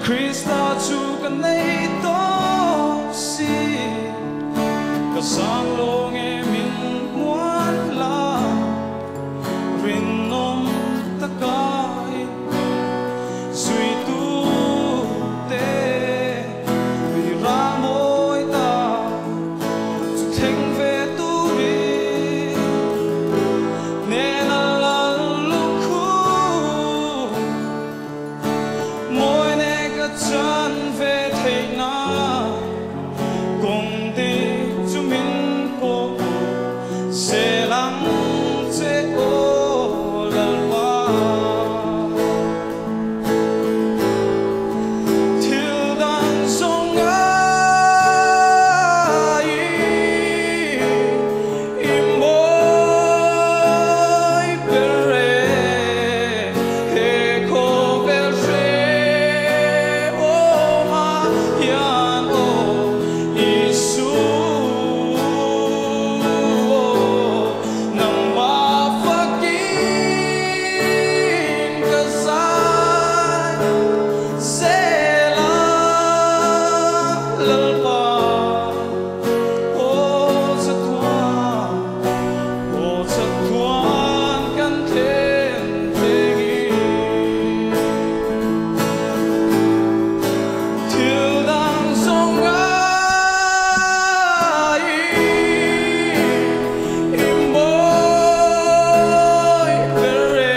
Krista chu ka nei tawh si. Ka sang lo nge min muan la, rinawm takin zui tu te mi ramawi ta chu thleng ve turin nena lal lukhum mawi ne ka chan ve theih na kawng dik chu min pawh zel ang che aw lalpa. Thil dang zawng ai i mawi ber e, he khawvel hrehawm ah hian aw Isu nangmah fakin ka zai zel a lalpa. Aw chatuan, aw chatuan kan thlen thlengin. Thil dang zawng ai i mawi ber e,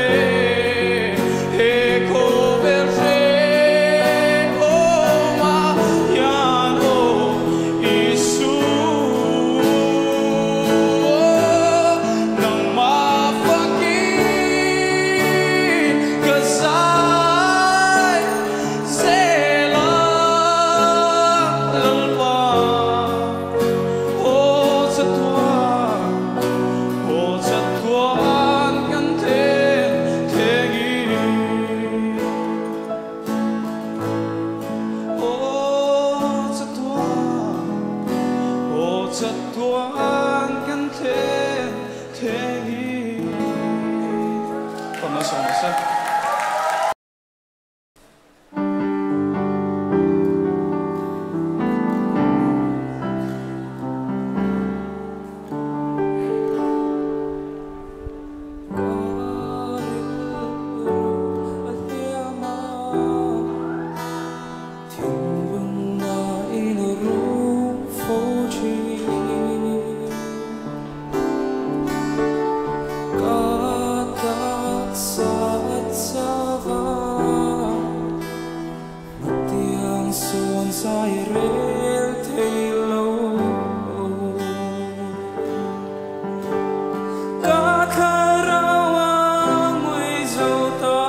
he khawvel hrehawm ah hian aw Isu nangmah fakin ka zai zel a lalpa. Aw chatuan, aw chatuan kan thlen thlengin. Aw chatuan, aw chatuan kan thlen thlengin. Pamna sawm se. Ka rilru a hliam a, thinlung na in rum fo thin. Ka taksa a chava, hmatiang sawn zai rel thei lo. Ka thlarau a ngui zo ta,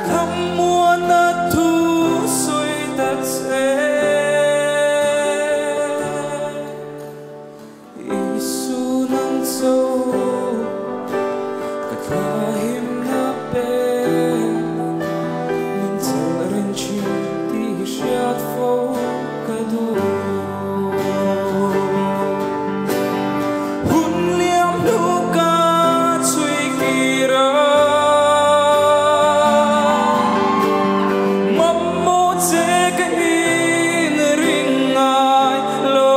thăm muôn na thu soi ta che. Isu nang cho ka thlahim na pe, min chal rin thin ti hriat fo ka du. Hun liam hnu ka chui kira, mâm mô che ka in ring ngai lo.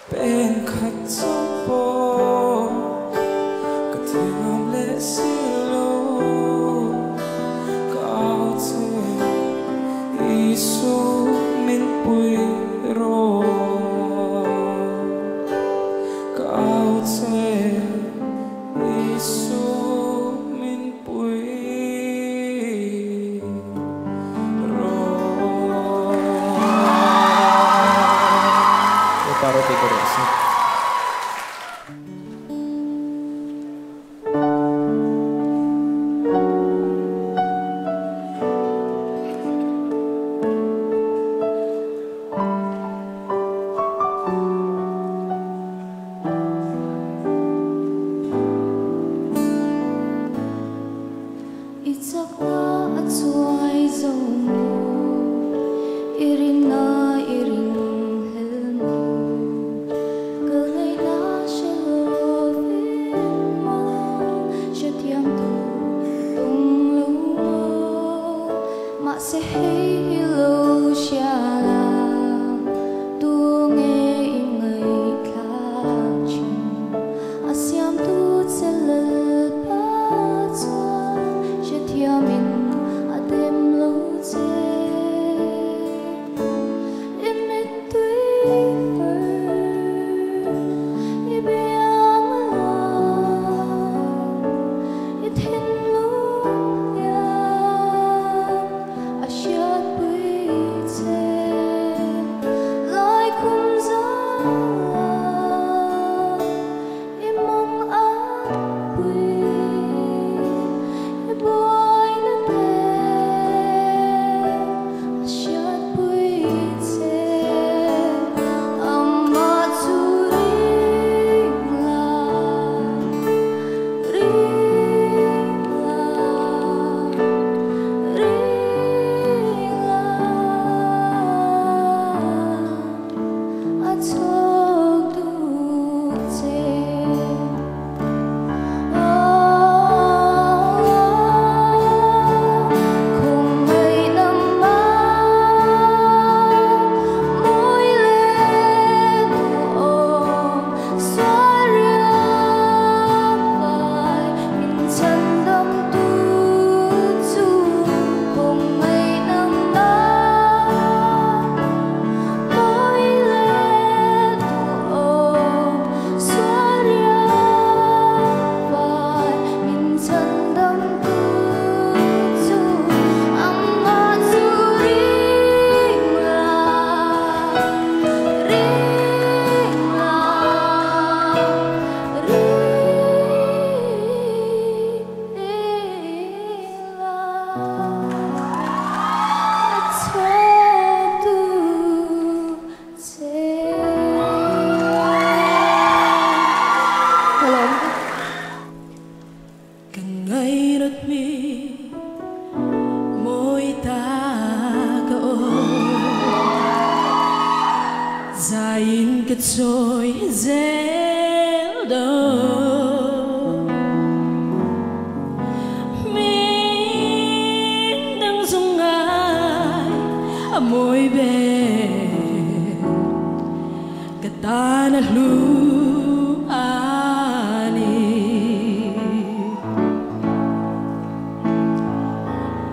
Pen khat chu pawh ka thiam leh si lo, ka au che Isu min pui rawh. Ka au che Isu min pui rawh. Paro te rawh se. I chakna a chuai zo maw, i rinna i ring hel maw. Zaiin ka chawi zel dawn. Min dang zawng ngai a mawi ber ka tan a hlu a ni.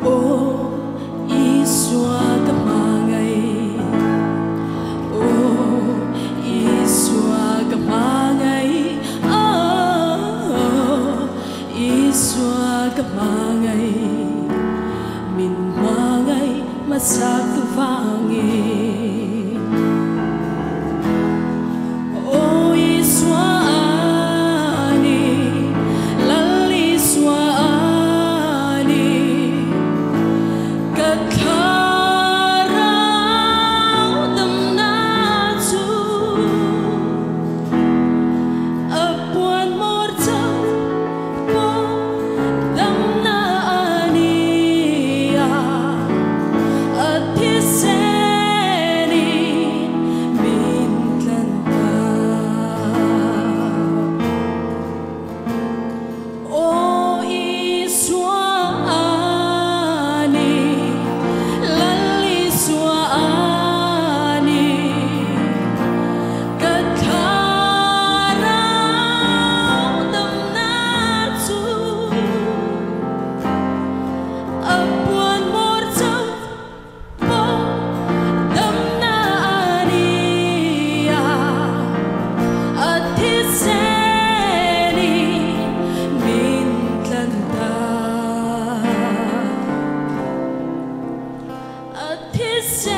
Aw Isua ka hmangaih, aw Isua ka hmangaih, aw Isua ka hmangaih, min hmangaih hmasak vangin. Aw Isua a ni, Lal Isua a ni, ka thlarau damna chu a puan mawr chauh pawh damna a ni a, a thisenin min tlan ta. Aw Isua a ni, Lal Isua a ni, ka thlarau damna chu a puan mawr chauh pawh damna a ni a, a thisenin min tlan ta. A thisenin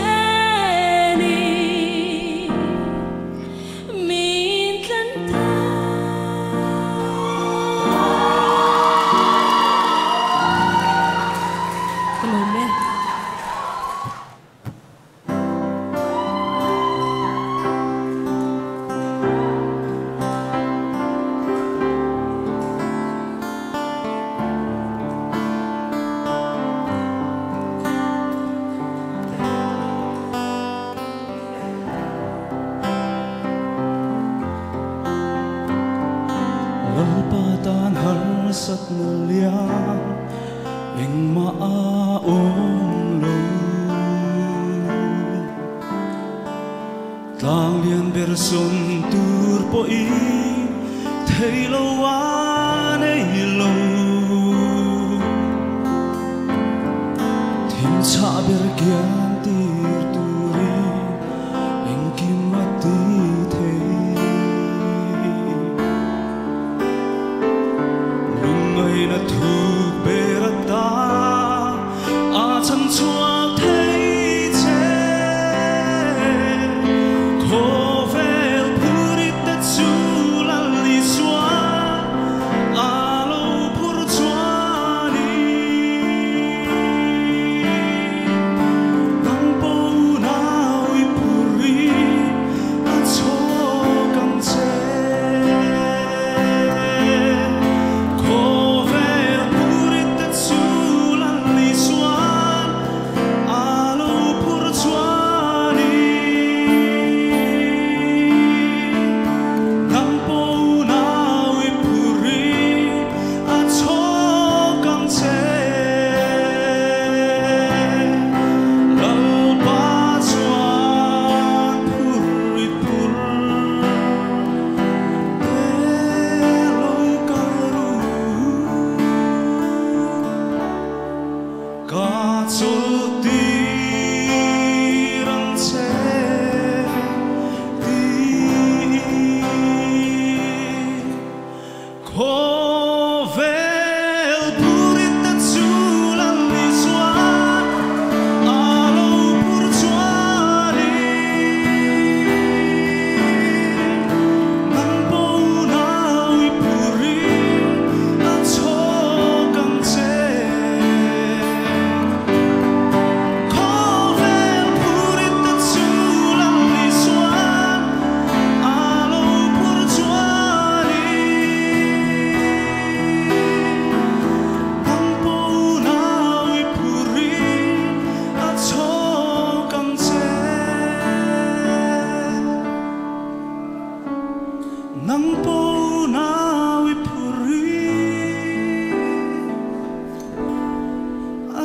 min tlan ta. Ka lawm e. Lalpa tan harsatna lian engmah a awm lo. Tlang lian ber sawn tur pawhin thei lo a nei lo. Thim chah ber kian tir turin engkim a ti thei. Lungngaihna thuk ber a ta a chhan chhuak thei che. Khawvel phurit te chu Lal Isua a lo phur chuanin.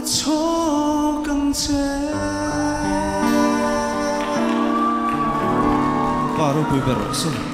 chhawk ang che. Pa ropui ber rawh se.